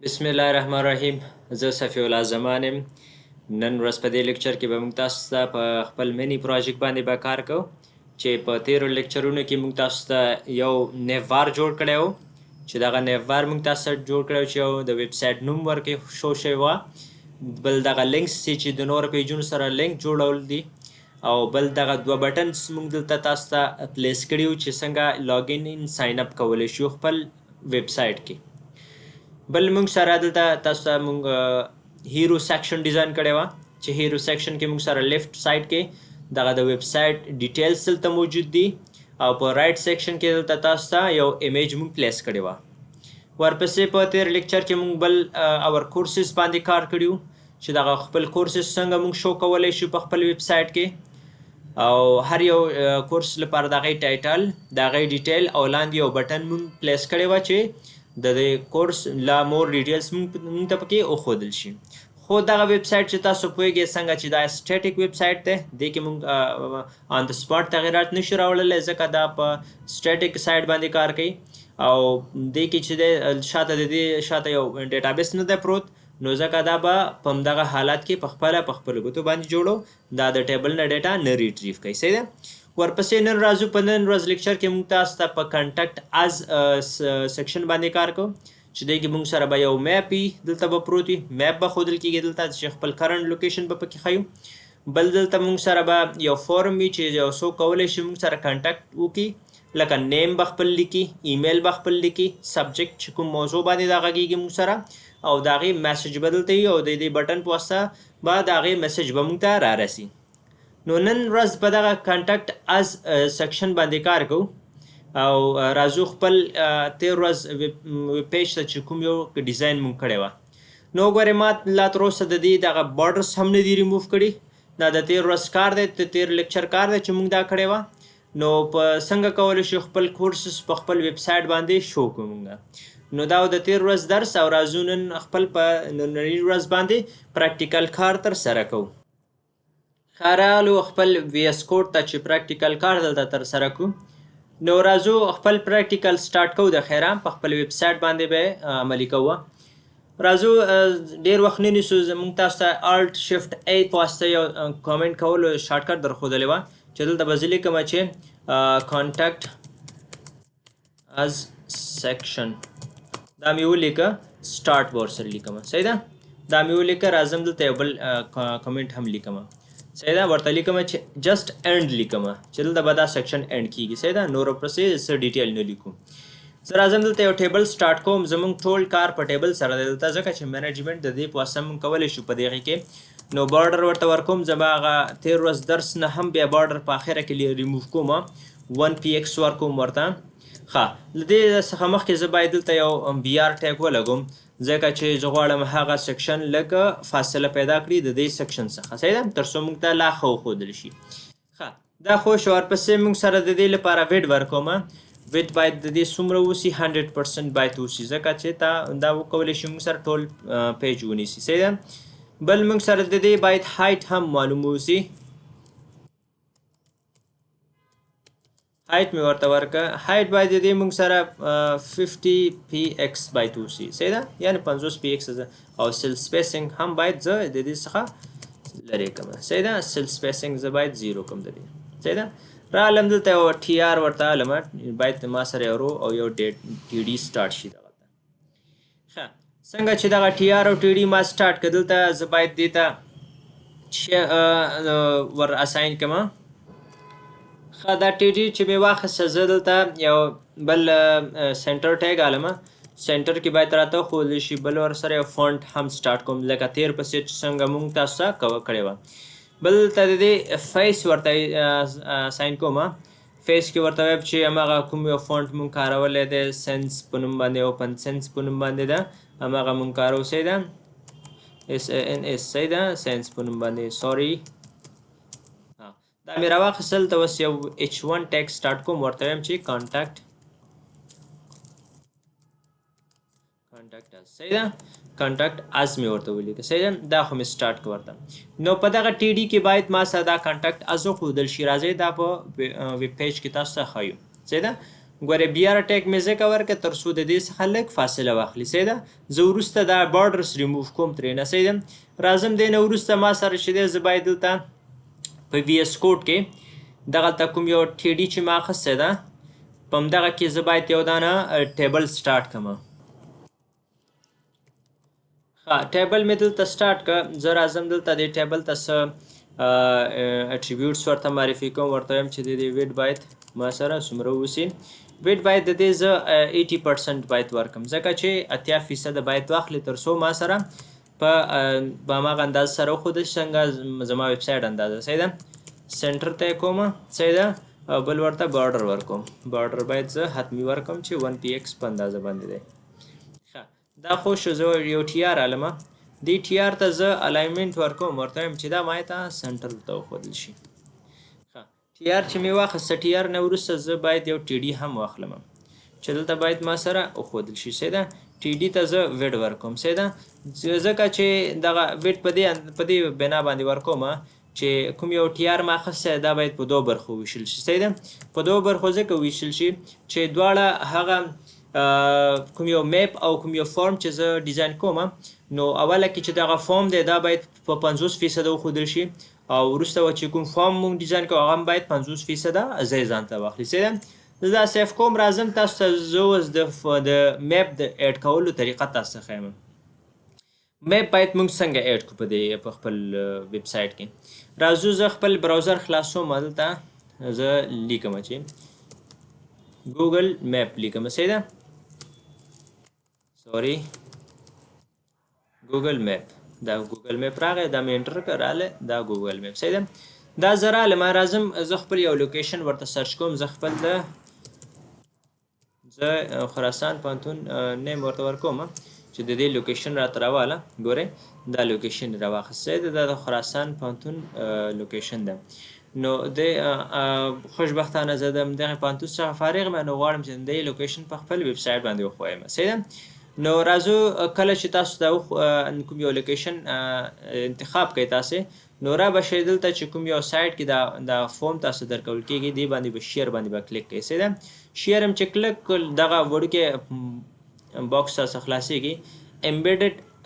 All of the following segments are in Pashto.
بسم الله الرحمن الرحیم. زه صفی الله زمان یم. نن ورځ په دې لیکچر کې به موږ تاسو ته په خپل mini project باندې به کار کوو، چې په تیرو لیکچرونو کې موږ تاسو ته یو navbar جوړ کړی و، چې دغه navbar موږ تاسو ته جوړ کړی چې یو د ویب سایټ نوم ورکې شو شوی وه، بل دغه links چې د نورو پیجونو سره لینک جوړول دي، او بل دغه دوه buttons موږ دلته تاسو ته place کړي وو چې څنګه login and sign up کولی شو خپل ویب سایټ کې. بل موږ سره دلته تاسو ته موږ hero section design کړی وه، چې hero section کې موږ سره left side کې دغه د web site details دلته موجود دي، او په right section کې دلته تاسو ته یو image موږ place کړی وه. ورپسې په تیر لیکچر کې موږ بل our courses باندې کار کړی وو، چې دغه خپل courses څنګه موږ شو کولی شو په خپل ویب سایټ کې، او هر یو کورس لپاره د هغې title، د هغې detail، او لاندې یو button موږ place کړی وه چې د دې کورس لا more details موږ ته پکې وښودل شي. خو دغه ویب سایټ چې تاسو پوهېږئ څنګه چې دا static web site دی، دې کې موږ on the spot تغیرات نشو راوړلی، ځکه دا په static site باندې کار کوي، او دې کې چې دی شاته د دې شاته یو database نه دی پروت، نو ځکه دا به په همدغه حالت کې په خپله په خپلو ګوتو باندې جوړو، دا د table نه data نه retrieve کوي. صحیح ده. ورپسې نن راځو په نن ورځ لیکچر کې موږ تاسو ته په contact us section باندې کار کوو، چې دې کې موږ سره به یو map وي، دلته به پروت وي، map به ښودل کېږي دلته چې خپل current location به پکې ښیو. بل دلته موږ سره به یو form وي چې یو څوک کولی شي موږ سره contact وکړي، لکه name به خپل لیکي، ایمیل به خپل لیکي، subject چې کوم موضوع باندې دا غږېږي موږ سره، او د هغې message به دلته وي، او د دې button په واسطه به د هغې message به موږ ته رارسي. نو نن ورځ په دغه contact us section باندې کار کوو، او راځو خپل تیر ورځ web page ته چې کوم یو design مونږ کړی وه. نو وګورئ، ما لا تر اوسه د دې دغه borders هم نه دي ریموو کړي، دا د تیر ورځ کار دی، د تیر لیکچر کار دی چې مونږ دا کړی وه. نو په څنګه کولی شو خپل courses په خپل ویب سایټ باندې شو کړو مونږ. نو دا د تیر ورځ درس، او راځو نن خپل په نننۍ ورځ باندې practical کار تر سره کوو. ښه، راغلو خپل VS Code ته چې practical کار دلته تر سره کړو. نو راځو خپل practical start کوو د خیره، په خپل ویب سایټ باندې به عملي کوو. راځو، ډیر وخت نه نیسو، زموږ تاسو ته Alt Shift A په واسطه یو کامنټ کولو shortcut در ښودلی وه، چې دلته به زه لیکم چې contact us section، دا مې ولیکه، سټارټ به ورسره لیکم. صحیح ده، دا مې ولیکه. راځم دلته یو بل کامنټ هم لیکم. صحیح ده، ورته لیکم چې just end لیکم، چې دلته به دا section end کیږي. صحیح ده، نور ورپسې څه detail نه لیکو. زه راځم دلته یو table start کوم. زموږ ټول کار په table سره دی دلته، ځکه چې management د دې په واسطه موږ کولی شو په دغې کې. نو border ورته ورکوم، زه به هغه تېر ورځ درس نه هم بیا border په اخره کې ریموو کوم، 1 px ورکوم ورته. ښه، له دې څخه مخکې زه باید دلته یو br tag ولګوم، ځکه چې زه غواړم هغه section لږ فاصله پیدا کړي د دې section څخه. صحیح ده، تر څو موږ ته لا ښه وښودل شي. ښه، دا خو شو. ورپسې موږ سره د دې لپاره width ورکوم. width باید د دې څومره اوسي؟ 100% باید اوسي، ځکه چې تا دا وکولی شي موږ سره ټول page ونیسي. صحیح ده. بل موږ سره د دې باید height هم معلوم اوسي. height مې ورته ورکه، height باید د دې موږ سره 50 px باید اوسي. صحیح ده، یعنې 50 px. او cell spacing هم باید زه د دې څخه لرې کړم. صحیح ده، cell spacing زه باید zero کړم د دې. صحیح ده، رالم دلته یو tr ورته علم، باید ما سره یو row او یو td start شي دغلته. ښه، څنګه چې دغه tr او td ما start کړ، دلته زه باید دې ته ور assign کړم. ښه، دا td چې مې واخیسته، زه دلته یو بل center tag علم، center کې باید راته وښودل شي. بل ورسره یو font هم start کوم، لکه تیر پسې چې څنګه مونږ تاسو ته کړې وه. بل دلته د دې face ورته assign کوم. face کې ورته وایم چې هماغه کوم یو font مونږ کارولی دی، Sans په نوم باندې، Open Sans په نوم باندې ده، هماغه مونږ کارو. صحیح ده، SANS، صحیح ده، Sans په نوم باندې، sorry. دا مې راواخیستل. ته اوس یو h1 tag start کوم، ورته وایم چې contact us. صحیح ده، contact us مې ورته ولیکه. صحیح ده، دا خو مې start کړ ورته. نو په دغه td کې باید ما سره دا contact us وښودل شي. راځئ دا په web page کې تاسو ته ښیو. صحیح ده، ګوره بي ار ټیګ مې ځکه ورکړه تر څو د دې څخه لږ فاصله واخلي، صحیح ده. زه وروسته دا بارډرز ریموو کوم ترېنه، صحیح ده. راځم دې نه وروسته ما سره چې دی زه باید دلته په وي اس کوډ کې دغلته کوم یو ټي ډي چې ما اخیستی ده په همدغه کې زه باید یو دانه table start کړم. ښه، table مې دلته start که. زه راځم دلته دې table ته څه attributes ورته معرفي کوم، ورته وایم چې د دې width باید ما سره څومره اوسي. width باید د دې زه 80% باید ورکم، ځکه چې 80% باید واخلي تر څو ما سره په هماغه اندازه سره وښودل شي څنګه زما ویب سایټ اندازه، صحیح ده. center ته یې کوم، صحیح ده، او بل ورته border ورکوم. border باید زه حتمي ورکم چې 1 px په اندازه باندې دی. ښه، دا خو شو. زه یو tr المه، دې tr ته زه alignment ورکوم، ورته وایم چې دا ما ته center ته وښودل شي. ښه، tr چې مې واخیسته، tr نه وروسته زه باید یو td هم واخلم چې دلته باید ما سره وښودل شي، صحیح ده. td ته زه width ورکوم، صحیح ده، ځکه چې دغه width په دې بنا باندې ورکوم چې کوم یو tr ما اخیستی دا باید په دوه برخو ویشل شي، صحیح ده. په دوه برخو ځکه ویشل شي چې دواړه هغه کوم یو map او کوم یو form چې زه design کوم، نو اوله کې چې دغه form دی دا باید په 50% وښودل شي او وروسته چې کوم form مونږ design کوو هغه هم باید 50% ځای ځان ته واخلي، صحیح ده. زه دا save کوم، راځم تاسو ته زه اوس د map د add کولو طریقه تاسو ته ښیم. map باید مونږ څنګه add کړو په دې په خپل ویب سایټ کې. راځو، زه خپل browser خلاصوم، دلته زه لیکم چې Google Map لیکم، صحیح ده. Sorry، Google Map. دا Google Map راغی، دا مې enter کړ، راغله دا Google Map، صحیح ده. دا زه رالم، راځم زه خپل یو location ورته search کوم. زه خپل د زه خراسان پوهنتون name ورته ورکوم چې د دې location راته راواله. ګورئ، دا location راواخیسته، دا د خراسان پوهنتون location ده. نو د خوشبختانه زه د دغه پوهنتون څخه فارغ یم، نو غواړم چې د دې location په خپل ویب سایټ باندې وښویم، صحیح ده. نو راځو، کله چې تاسو دا کوم یو location انتخاب کړئ تاسو، نو را به شئ دلته چې کوم یو سایټ کې دا form تاسو درکول کېږي، دې باندې به share باندې به کلیک کړئ، صحیح ده. share هم چې کلیک کړ، دغه وړوکی box تاسو خلاصېږي،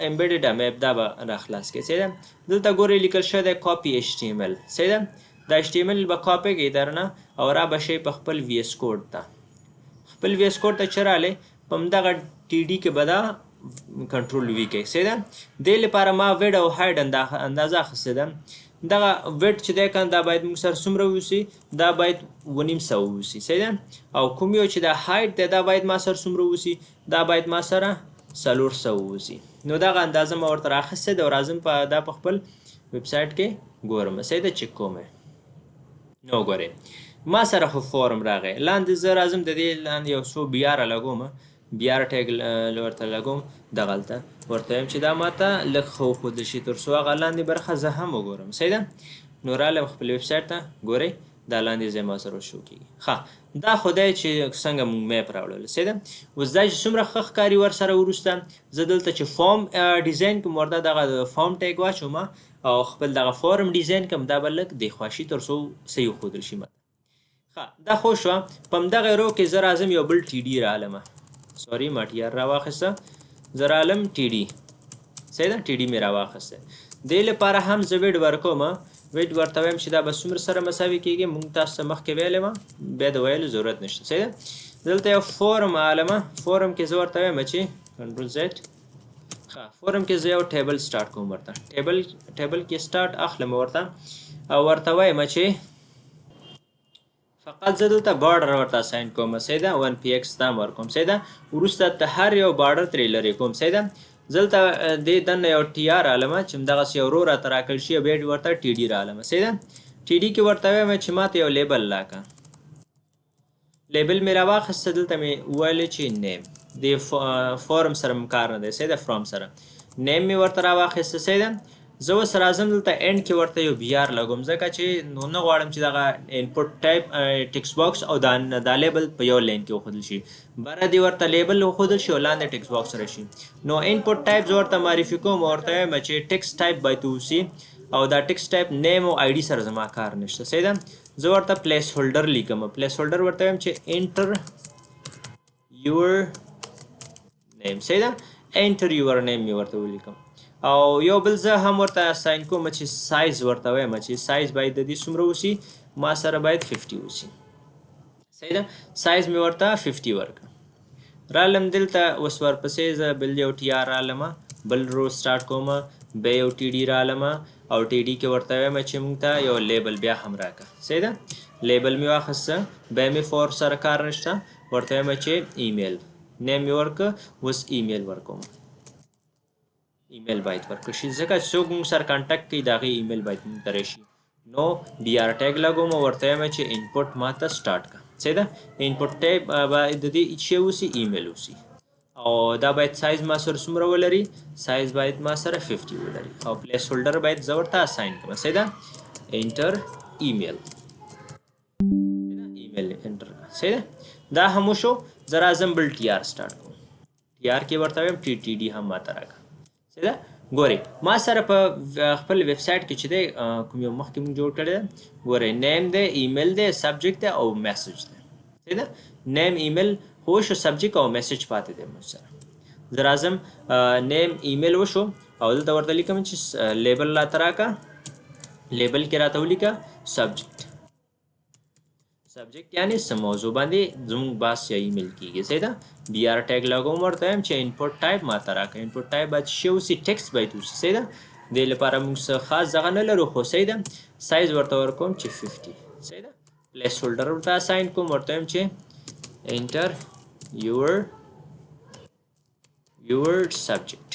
embedded map، دا به را خلاص کړي، صحیح ده. دلته ګورئ، لیکل شوی دی کاپي HTML، صحیح ده. دا HTML به کاپي کړئ درنه او را به شئ په خپل VS Code ته. خپل VS Code ته چې راغلئ، په همدغه td کې به دا control V کوي، صحیح ده. دې لپاره ما width او height اندازه اخیستې ده. دغه width چې دی کنه، دا باید موږ سره څومره ووسي؟ دا باید 250 ووسي، صحیح ده. او کوم یو چې دا height دی، دا باید ما سره څومره ووسي؟ دا باید ما سره 400 ووسي. نو دغه اندازه ما ورته راخیستې ده او راځم په دا په خپل ویب سایټ کې ګورم، صحیح ده، چک کوم. نو ګورئ، ما سره خو form راغی. لاندې زه راځم، د دې لاندې یو څو br لګوم، br tag ورته لګوم، دغلته ورته وایم چې دا ماته لږ ښه وښودل شي تر څو هغه لاندې برخه زه هم وګورم، صحیح ده. نو رالم خپل ویب سایټ ته، ګورئ، دا لاندې ځای ما سره شو کېږي. ښه، دا خو دی چې څنګه مونږ map راوړل، صحیح ده. اوس دا چې څومره ښه ښکاري ورسره، وروسته زه دلته چې form design کوم، ورته دغه form tag واچوم او خپل دغه form design کوم، دا به لږ دې خوا شي تر څو صحیح وښودل شي ماته. ښه، دا خو شوه. په همدغه row کې زه راځم، یو بل td رالم. Sorry، ما tr راواخیسته، زه رالم td، صحیح ده. td مې راواخیسته. دې لپاره هم زه width ورکوم. width ورته وایم چې دا به څومره سره مساوي کېږي؟ مونږ تاسو ته مخکې ویلی وه، بیا د ویلو ضرورت نشته، صحیح ده. دلته یو form عالمه، form کې زه ورته وایم چې control Z. ښه، form کې زه یو table start کوم ورته. table کې start اخلم ورته او ورته وایم چې فقط زه دلته border ورته assign کوم، صحیح ده. 1 px دا ورکوم، صحیح ده. وروسته ته هر یو border ترې لرې کوم، صحیح ده. دلته دې دننه یو tr عالمه چې همدغسې یو row راته راکړل شي او بیا ورته td رالمه، صحیح ده. td کې ورته وایم چې ماته یو label راکړه. label مې راواخیسته، دلته مې وویل چې name، د form سره مې کار نه دی، صحیح ده. form سره name مې ورته راواخیسته، صحیح ده. زه اوس راځم دلته end کې ورته یو br لګوم، ځکه چې نو نه غواړم چې دغه input type text box او دا label په یو line کې وښودل شي. بره دې ورته label وښودل شي او لاندې text box راشي. نو input type زه ورته معرفي کوم، ورته وایم چې text type باید اوسي او دا text type name او ID سره زما کار نشته، صحیح ده. زه ورته placeholder لیکم. placeholder ورته وایم چې enter your name، صحیح ده. enter your name مې ورته ولیکم. او یو بل زه هم ورته assign کوم چې سایز ورته وایم چې سایز باید د دې څومره اوسي، ما سره باید 50 اوسي، صحیح ده. سایز مې ورته 50 ورکړه. رالم دلته اوس ورپسې زه بل یو tr رالم، بل row start کوم، بیا یو td رالم او td کې ورته وایم چې موږ ته یو label بیا هم راکړه، صحیح ده. label مې واخیسته، بیا مې for سره کار نشته، ورته وایم چې email name مې ورکړه، اوس ایمیل ورکوم. ایمیل باید ورکړ شي ځکه چې څوک موږ سره contact کوي د هغې ایمیل باید موږ ته راشي. نو br tag لګوم او ورته وایم چې input ماته start کړه، صحیح ده. input type باید د دې چې اوسي ایمیل اوسي، او دا باید سایز ما سره څومره ولري، سایز باید ما سره 50 ولري، او placeholder باید زه ورته assign کړم، صحیح ده. enter email، email enter کړه، صحیح ده. دا هم وشو. زه راځم بل tr start کوم، tr کې ورته وایم td هم ماته راکړه، صحیح ده. ګورئ ما سره په خپل ویب سایټ کې چې دی کوم یو مخکې موږ جوړ کړی دی، ګورئ name دی، ایمیل دی، subject دی او message دی، صحیح ده. name email خو وشو، subject او message پاتې دی موږ سره. زه راځم name email وشو او دلته ورته لیکم چې label راته راکړه، label کې راته ولیکه subject، subject یعنی څه موضوع باندې زموږ بحث یا ایمیل کیږي، صحیح ده. br tag لګوم ورته وایم چې input type ماته راکړه، input type باید شی اوسي، text باید اوسي، صحیح ده. دې لپاره موږ څه خاص دغه نه لرو خو صحیح ده. سایز ورته ورکوم چې 50، صحیح ده. placeholder ورته assign کوم، ورته وایم چې enter your subject،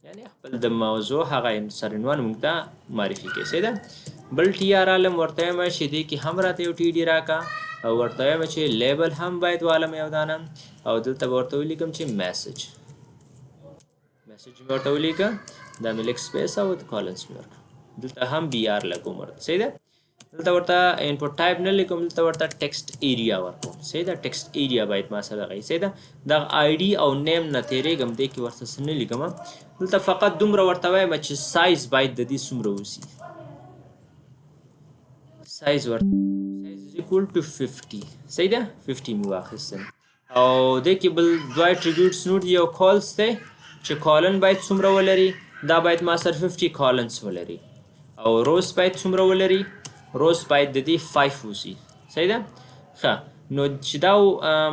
یعنی خپل د موضوع هغه سرعنوان موږ ته معرفي کوي، صحیح ده. بل tr عالم ورته وایم چې دې کې هم راته یو td راکړه، او ورته وایم چې label هم باید والم یو دانه، او دلته به ورته ولیکم چې message، message مې ورته ولیکه، دا مې لږ space او colons مې ورکړه، دلته هم br لګوم ورته، صحیح ده. دلته ورته input type نه لیکم، دلته ورته text area ورکوم، صحیح ده. text area باید ما سره دغه وي، صحیح ده. دغه ID او name نه تېرېږم، دې کې ورته څه نه لیکم، دلته فقط دومره ورته وایم چې سایز باید د دې څومره اوسي، سایز ورته size is equal to 50، صحیح ده. 50 مې واخیستل. او دې کې بل دوه attributes نور دي، یو cols دی چې column باید څومره ولري، دا باید ما سره 50 columns ولري، او rows باید څومره ولري، rows باید د دې 5 اوسي، صحیح ده. ښه نو چې دا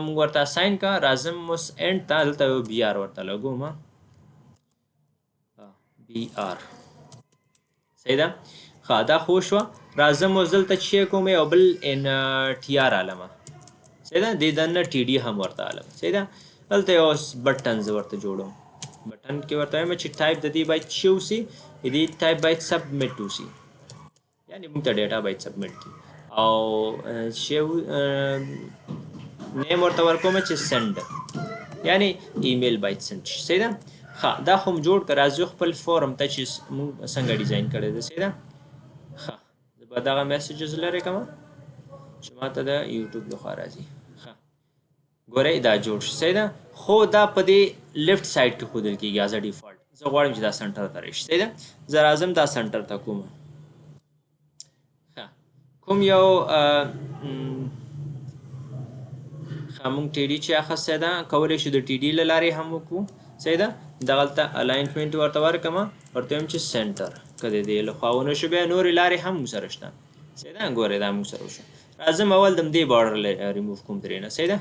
موږ ورته assign کړه، راځم اوس end ته، دلته یو br ورته لګوم، br، صحیح ده. ښه دا خو شوه. راځم اوس دلته چې کوم یو بل ان tr عالمه، صحیح ده. دې دننه td هم ورته عالم، صحیح ده. دلته یو button زه ورته جوړوم، button کې ورته وایم چې ټایپ د دې باید چې اوسي، د دې ټایپ باید submit اوسي، یعنی موږ ته data باید submit کړي، او چې name ورته ورکوم چې send، یعنی ایمیل باید send شي، صحیح ده. ښه دا خو مو جوړ کړه، راځو خپل form ته چې موږ څنګه design کړی دی، صحیح ده. ښه زه به دغه messages لرې کړم چې ماته د یوټیوب لخوا راځي. ښه ګورئ دا جوړ شو، صحیح ده. خو دا په دې left side کې ښودل کېږي as a default، زه غواړم چې دا center ته راشي، صحیح ده. زه راځم دا center ته کوم، ښه کوم یو ښه موږ td چې اخیستی ده، کولی شو د td له لارې هم وکړو، صحیح ده. دغلته alignment ورته ورکړم، ورته وایم چې center، که د دې لخوا ونه شو بیا نورې لارې هم موږ سره شته، صحیح ده. ګورئ دا موږ سره وشو. راځم اول د همدې بارډر ریموو کوم ترې نه، صحیح ده.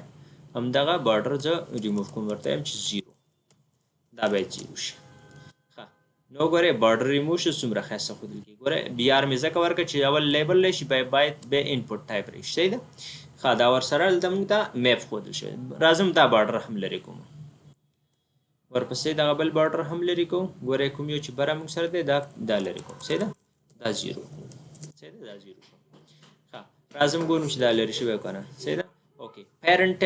همدغه بارډر زه ریموو کوم، ورته وایم چې zero، دا باید zero شي. ښه نو ګورئ بارډر ریموو شو، څومره ښایسته ښودل کېږي. ګورئ br مې ځکه ورکړه چې اول label راشي، باید بیا input type راشي، صحیح ده. ښه دا ورسره دلته موږ ته map ښودل شوی. راځم دا border هم لرې کوم، ورپسې دغه بل border هم لرې کوم. ګورئ کوم یو چې بره موږ سره دی دا لرې کوم، صحیح ده. دا zero کوم، صحیح ده، دا zero کوم. ښه راځم ګورم چې دا لرې شوی که نه، صحیح ده. okay parent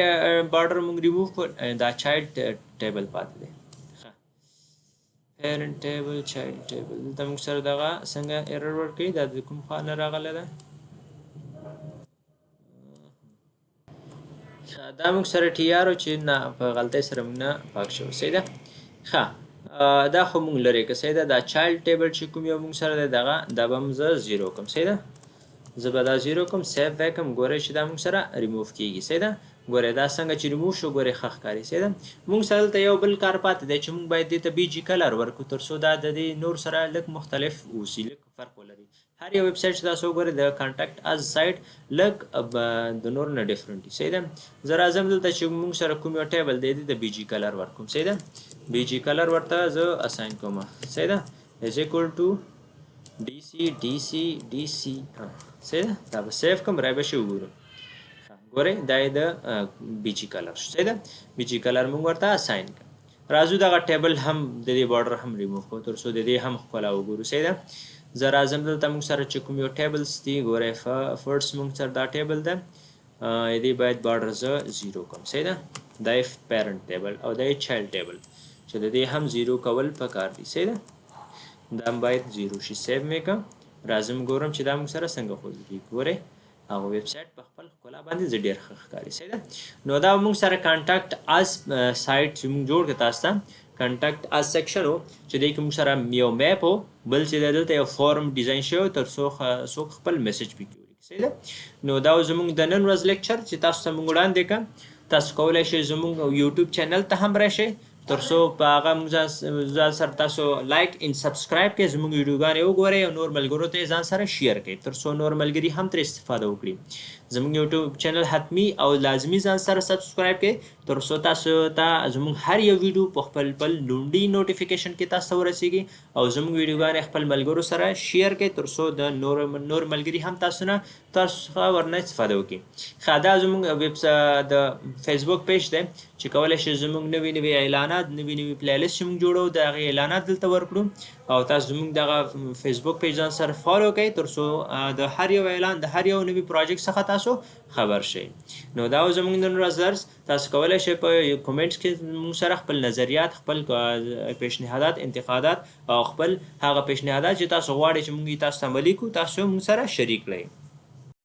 border موږ ریموو کړ، دا child table پاتې دی. ښه parent table child table دلته موږ سره دغه څنګه error ورکوي، دا د کوم خوا نه راغلی ده. دا موږ سره tr چې نه په غلطۍ سره موږ نه پاک شو، صحیح ده. ښه دا خو موږ لرې که، صحیح ده. دا child table چې کوم یو موږ سره دی دغه دا به زه zero کوم، صحیح ده. زه به دا zero کوم، save به کړم، ګورئ چې دا موږ سره ریموو کیږي، صحیح ده. ګورئ دا څنګه چې ریموو شو، ګورئ ښه ښکاري، صحیح ده. موږ سره دلته یو بل کار پاتې دی چې موږ باید دې ته BG color ورکړو، تر څو دا د دې نور سره لږ مختلف اوسي، لږ فرق ولري. هر یو ویب سایټ چې تاسو وګورئ، د contact us site لږ د نور نه different دي، صحیح ده. زه راځم دلته چې موږ سره کوم یو table دی، دې ته BG color ورکوم، صحیح ده. BG color ورته زه assign کوم، صحیح ده، is equal to DC DC DC، صحیح ده. دا به save کوم، را به شي وګورو. ګورئ دا یې د BG color شو، صحیح ده. BG color موږ ورته assign کړ. راځو دغه table هم د دې بارډر هم ریموو کړو، تر څو د دې هم ښکلا وګورو، صحیح ده. زه راځم دلته موږ سره چې کوم یو tables دي، ګورئ first موږ سره دا table ده، دې باید border زه zero کوم، صحیح ده. دا یې parent table او دا یې child table چې د دې هم zero کول پکار دي، صحیح ده. دا هم باید zero شي. save مې کړم، راځم ګورم چې دا موږ سره څنګه ښودل کېږي. ګورئ هغه ویب سایټ په خپل ښکلا باندې زه ډېر ښه ښکاري، صحیح ده. نو دا موږ سره contact us site چې موږ جوړ کړ تاسو ته contact us section و، چې دې کې موږ سره یو map و، بل چې دلته یو form design شوی تر څو څوک خپل message پکې ولیکي، صحیح ده. نو دا زموږ د نن ورځ lecture چې تاسو ته موږ وړاندې کړ. تاسو کولی شئ زموږ یوټیوب channel ته هم راشئ، تر څو په هغه موږ ځان سره تاسو like and subscribe کړئ، زموږ ویډیوګانې وګورئ او نور ملګرو ته یې ځان سره share کړئ، تر څو نور ملګري هم ترې استفاده وکړي. زموږ یوټیوب channel حتمي او لازمي ځان سره subscribe کړئ، تر څو تاسو ته زموږ هر یو ویډیو په خپل خپل لومړي notification کې تاسو ته ورسیږي، او زموږ ویډیوګانې خپل ملګرو سره share کړئ، تر څو د نور ملګري هم تاسو نه تاسو څخه ورنه استفاده وکړي. ښه، دا زموږ ویب د فیسبوک page دی چې کولی شئ زموږ نوي نوي اعلانات، نوي نوي playlist چې موږ جوړو د هغې اعلانات دلته ورکړو، او تاسو زموږ دغه فیسبوک page ځان سره follow کړئ، تر څو د هر یو اعلان، د هر یو نوي project څخه تاسو خبر شئ. نو دا و زموږ نن ورځ درس. تاسو کولی شئ په comments کې موږ سره خپل نظریات، خپل پیشنهادات، انتقادات او خپل هغه پیشنهادات چې تاسو غواړئ چې موږ یې تاسو ته عملي کړو، تاسو موږ سره شریک کړئ.